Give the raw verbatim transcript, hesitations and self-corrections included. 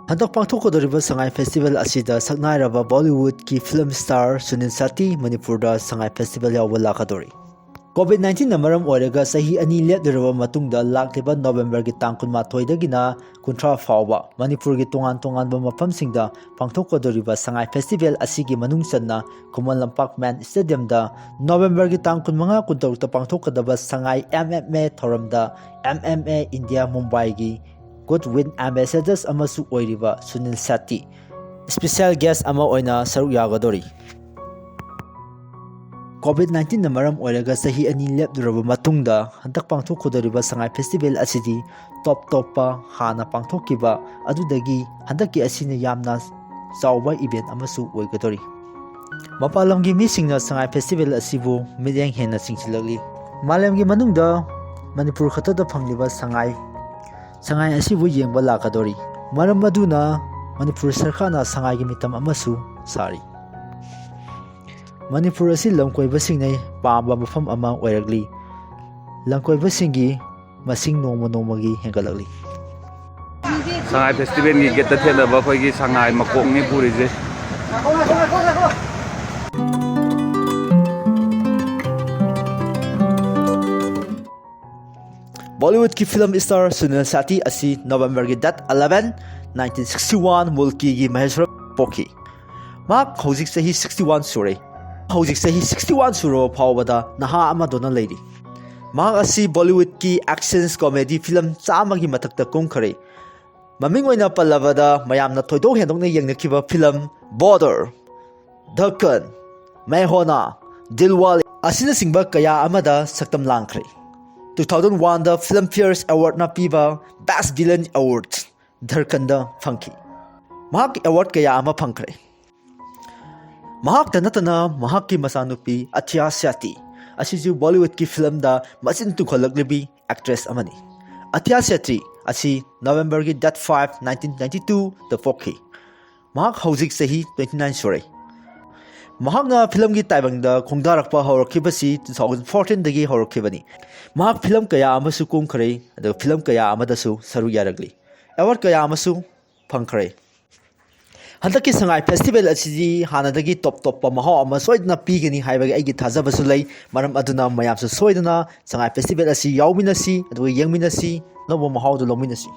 ꯍꯟꯗꯛ ꯄꯥꯡꯊꯣꯛꯀꯗꯧꯔꯤꯕ ꯁꯉꯥꯏ ꯐꯦꯁꯇꯤꯚꯦꯜ ꯑꯁꯤꯗ ꯁꯛꯅꯥꯏꯔꯕ ꯕꯣꯂꯤꯋꯨꯗꯀꯤ ꯐꯤꯂꯝ ꯁ꯭ꯇꯥꯔ ꯁꯨꯅꯤꯜ ꯁꯦꯠꯇꯤ ꯃꯅꯤꯄꯨꯔꯗ ꯁꯉꯥꯏ ꯐꯦꯁꯇꯤꯚꯦꯜ ꯌꯥꯎꯕ ꯂꯥꯛꯀꯗꯧꯔꯤ꯫ ꯀꯣꯚꯤꯗ ꯅꯥꯏꯟꯇꯤꯟꯅ ꯃꯔꯝ ꯑꯣꯏꯔꯒ ꯆꯍꯤ ꯑꯅꯤ ꯂꯦꯞꯂꯨꯔꯕ ꯃꯇꯨꯡꯗ ꯂꯥꯛꯂꯤꯕ ꯅꯣꯕꯦꯝꯕꯔꯒꯤ ꯇꯥꯡ ꯀꯨꯟꯃꯥꯊꯣꯏꯗꯒꯤꯅ ꯀꯨꯟꯊ꯭ꯔꯥ ꯐꯥꯎꯕ ꯃꯅꯤꯄꯨꯔꯒꯤ ꯇꯣꯉꯥꯟ ꯇꯣꯉꯥꯟꯕ ꯃꯐꯝꯁꯤꯡꯗ ꯄꯥꯡꯊꯣꯛꯀꯗꯧꯔꯤꯕ ꯁꯉꯥꯏ ꯐꯦꯁꯇꯤꯚꯦꯜ ꯑꯁꯤꯒꯤ ꯃꯅꯨꯡ ꯆꯟꯅ ꯈꯨꯃꯟ ꯂꯝꯄꯥꯛ ꯃꯦꯟ ꯁ꯭ꯇꯦꯗꯤꯌꯝꯗ ꯅꯣꯕꯦꯝꯕꯔꯒꯤ ꯇꯥꯡ ꯀꯨꯟꯃꯉꯥ ꯀꯨꯟꯇꯔꯨꯛꯇ ꯄꯥꯡꯊꯣꯛꯀꯗꯕ ꯁꯉꯥꯏ ꯑꯦꯝ ꯑꯦꯝ ꯑꯦ ꯊꯧꯔꯝꯗ ꯑꯦꯝ ꯑꯦꯝ ꯑꯦ ꯏꯟꯗꯤꯌꯥ ꯃꯨꯝꯕꯥꯏꯒꯤ ꯒꯨꯗ ꯋꯤꯟ ꯑꯦꯝꯕꯦꯁꯦꯗꯔꯁ ꯑꯃꯁꯨ ꯑꯣꯏꯔꯤꯕ ꯁꯨꯅꯤꯜ ꯁꯦꯠꯇꯤ ꯁ꯭ꯄꯦꯁꯦꯜ ꯒꯦꯁ ꯑꯃ ꯑꯣꯏꯅ ꯁꯔꯨꯛ ꯌꯥꯒꯗꯧꯔꯤ꯫ ꯀꯣꯚꯤꯗ ꯅꯥꯏꯟꯇꯤꯟꯅ ꯃꯔꯝ ꯑꯣꯏꯔꯒ ꯆꯍꯤ ꯑꯅꯤ ꯂꯦꯞꯂꯨꯔꯕ ꯃꯇꯨꯡꯗ ꯍꯟꯗꯛ ꯄꯥꯡꯊꯣꯛꯀꯗꯧꯔꯤꯕ ꯁꯉꯥꯏ ꯐꯦꯁꯇꯤꯚꯦꯜ ꯑꯁꯤꯗꯤ ꯇꯣꯞ ꯇꯣꯞꯄ ꯍꯥꯟꯅ ꯄꯥꯡꯊꯣꯛꯈꯤꯕ ꯑꯗꯨꯗꯒꯤ ꯍꯟꯗꯛꯀꯤ ꯑꯁꯤꯅ ꯌꯥꯝꯅ ꯆꯥꯎꯕ ꯏꯚꯦꯟꯠ ꯑꯃꯁꯨ ꯑꯣꯏꯒꯗꯧꯔꯤ꯫ ꯃꯄꯥꯟ ꯂꯝꯒꯤ ꯃꯤꯁꯤꯡꯅ ꯁꯉꯥꯏ ꯐꯦꯁꯇꯤꯚꯦꯜ ꯑꯁꯤꯕꯨ ꯃꯤꯠꯌꯦꯡ ꯍꯦꯟꯅ ꯆꯤꯡꯁꯤꯜꯂꯛꯂꯤ꯫ ꯃꯥꯂꯦꯝꯒꯤ ꯃꯅꯨꯡꯗ ꯃꯅꯤꯄꯨꯔ ꯈꯛꯇꯗ ꯐꯪꯂꯤꯕ ꯁꯉꯥꯏ, ꯁꯉꯥꯏ ꯑꯁꯤꯕꯨ ꯌꯦꯡꯕ ꯂꯥꯛꯀꯗꯧꯔꯤ꯫ ꯃꯔꯝ ꯑꯗꯨꯅ ꯃꯅꯤꯄꯨꯔ ꯁꯔꯀꯥꯔꯅ ꯁꯉꯥꯏꯒꯤ ꯃꯤꯇꯝ ꯑꯃꯁꯨ ꯁꯥꯔꯤ꯫ ꯃꯅꯤꯄꯨꯔ ꯑꯁꯤ ꯂꯝꯀꯣꯏꯕꯁꯤꯡꯅ ꯄꯥꯝꯕ ꯃꯐꯝ ꯑꯃ ꯑꯣꯏꯔꯛꯂꯤ꯫ ꯂꯝꯀꯣꯏꯕꯁꯤꯡꯒꯤ ꯃꯁꯤꯡ ꯅꯣꯡꯃ ꯅꯣꯡꯃꯒꯤ ꯍꯦꯟꯒꯠꯂꯛꯂꯤ꯫ ꯁꯉꯥꯏ ꯐꯦꯁꯇꯤꯚꯦꯜꯒꯤ ꯒꯦꯠꯇ ꯊꯦꯠꯅꯕ ꯑꯩꯈꯣꯏꯒꯤ ꯁꯉꯥꯏ ꯃꯀꯣꯛꯅꯤ ꯄꯨꯔꯤꯁꯦ꯫ ꯕꯣꯂꯤꯋꯨꯗꯀꯤ ꯐꯤꯂꯝ ꯁ꯭ꯇꯥꯔ ꯁꯨꯅꯤꯜ ꯁꯦꯠꯇꯤ ꯑꯁꯤ ꯅꯣꯕꯦꯝꯕꯔꯒꯤ date eleven, nineteen sixty one ꯃꯨꯜꯀꯤꯒꯤ ꯃꯍꯦꯁ꯭ꯋꯔ ꯄꯣꯛꯈꯤ꯫ ꯃꯍꯥꯛ ꯍꯧꯖꯤꯛ ꯆꯍꯤ ꯁꯤꯛꯁꯇꯤ ꯋꯥꯟ ꯁꯨꯔꯦ꯫ ꯍꯧꯖꯤꯛ ꯆꯍꯤ ꯁꯤꯛꯁꯇꯤ ꯋꯥꯟ ꯁꯨꯔꯕ ꯐꯥꯎꯕꯗ ꯅꯍꯥ ꯑꯃꯗꯧꯅ ꯂꯩꯔꯤ꯫ ꯃꯍꯥꯛ ꯑꯁꯤ ꯕꯣꯂꯤꯋꯨꯗꯀꯤ ꯑꯦꯛꯁꯟ ꯀꯣꯃꯦꯗꯤ ꯐꯤꯂꯝ ꯆꯥꯝꯃꯒꯤ ꯃꯊꯛꯇ ꯀꯨꯝꯈ꯭ꯔꯦ꯫ ꯃꯃꯤꯡ ꯑꯣꯏꯅ ꯄꯜꯂꯕꯗ ꯃꯌꯥꯝꯅ ꯊꯣꯏꯗꯣꯛ ꯍꯦꯟꯗꯣꯛꯅ ꯌꯦꯡꯅꯈꯤꯕ ꯐꯤꯂꯝ ꯕꯣꯔꯗꯔ, ꯙꯛꯀꯟ, ꯃꯦ ꯍꯣꯅꯥ, ꯗꯤꯜꯋꯥꯂꯦ ꯑꯁꯤꯅꯆꯤꯡꯕ ꯀꯌꯥ ꯑꯃꯗ ꯁꯛꯇꯝ ꯂꯥꯡꯈ꯭ꯔꯦ꯫ ꯇꯨ ꯊꯥꯎꯖꯟ ꯋꯥꯟꯗ ꯐꯤꯂꯝ ꯐꯤꯌꯔꯁ ꯑꯦꯋꯥꯔꯗꯅ ꯄꯤꯕ ꯕꯦꯁ ꯚꯤꯂꯟ ꯑꯦꯋꯥꯔꯗ ꯙꯔꯀꯟꯗ ꯐꯪꯈꯤ꯫ ꯃꯍꯥꯛ ꯑꯦꯋꯥꯔꯗ ꯀꯌꯥ ꯑꯃ ꯐꯪꯈ꯭ꯔꯦ꯫ ꯃꯍꯥꯛꯇ ꯅꯠꯇꯅ ꯃꯍꯥꯛꯀꯤ ꯃꯆꯥꯅꯨꯄꯤ ꯑꯊꯤꯌꯥ ꯁꯦꯇꯤ ꯑꯁꯤꯁꯨ ꯕꯣꯂꯤꯋꯨꯗꯀꯤ ꯐꯤꯂꯝꯗ ꯃꯆꯤꯟ ꯇꯨꯡꯈꯠꯂꯛꯂꯤꯕꯤ ꯑꯦꯛꯇ꯭ꯔꯦꯁ ꯑꯃꯅꯤ꯫ ꯑꯊꯤꯌꯥ ꯁꯦꯇꯤ ꯑꯁꯤ ꯅꯕꯦꯝꯕꯔꯒꯤ ꯗꯦꯠ ꯐꯥꯏꯚ, ꯅꯥꯏꯟꯇꯤꯟ ꯅꯥꯏꯟꯇꯤ ꯇꯨꯗ ꯄꯣꯛꯈꯤ꯫ ꯃꯍꯥꯛ ꯍꯧꯖꯤꯛ ꯆꯍꯤ ꯇ꯭ꯋꯦꯟꯇꯤ ꯅꯥꯏꯟ ꯁꯨꯔꯦ꯫ ꯃꯍꯥꯛꯅ ꯐꯤꯂꯝꯒꯤ ꯇꯥꯏꯕꯪꯗ ꯈꯣꯡꯗꯥꯔꯛꯄ ꯍꯧꯔꯛꯈꯤꯕꯁꯤ ꯇꯨ ꯊꯥꯎꯖꯟ ꯐꯣꯔꯇꯤꯟꯗꯒꯤ ꯍꯧꯔꯛꯈꯤꯕꯅꯤ꯫ ꯃꯍꯥꯛ ꯐꯤꯂꯝ ꯀꯌꯥ ꯑꯃꯁꯨ ꯀꯨꯝꯈ꯭ꯔꯦ, ꯑꯗꯨꯒ ꯐꯤꯂꯝ ꯀꯌꯥ ꯑꯃꯗꯁꯨ ꯁꯔꯨꯛ ꯌꯥꯔꯛꯂꯤ꯫ ꯑꯦꯋꯥꯔꯗ ꯀꯌꯥ ꯑꯃꯁꯨ ꯐꯪꯈ꯭ꯔꯦ꯫ ꯍꯟꯗꯛꯀꯤ ꯁꯉꯥꯏ ꯐꯦꯁꯇꯤꯚꯦꯜ ꯑꯁꯤꯗꯤ ꯍꯥꯟꯅꯗꯒꯤ ꯇꯣꯞ ꯇꯣꯞꯄ ꯃꯍꯥꯎ ꯑꯃ ꯁꯣꯏꯗꯅ ꯄꯤꯒꯅꯤ ꯍꯥꯏꯕꯒꯤ ꯑꯩꯒꯤ ꯊꯥꯖꯕꯁꯨ ꯂꯩ꯫ ꯃꯔꯝ ꯑꯗꯨꯅ ꯃꯌꯥꯝꯁꯨ ꯁꯣꯏꯗꯅ ꯁꯉꯥꯏ ꯐꯦꯁꯇꯤꯚꯦꯜ ꯑꯁꯤ ꯌꯥꯎꯃꯤꯟꯅꯁꯤ, ꯑꯗꯨꯒ ꯌꯦꯡꯃꯤꯟꯅꯁꯤ, ꯑꯅꯧꯕ ꯃꯍꯥꯎꯗꯨ ꯂꯧꯃꯤꯟꯅꯁꯤ꯫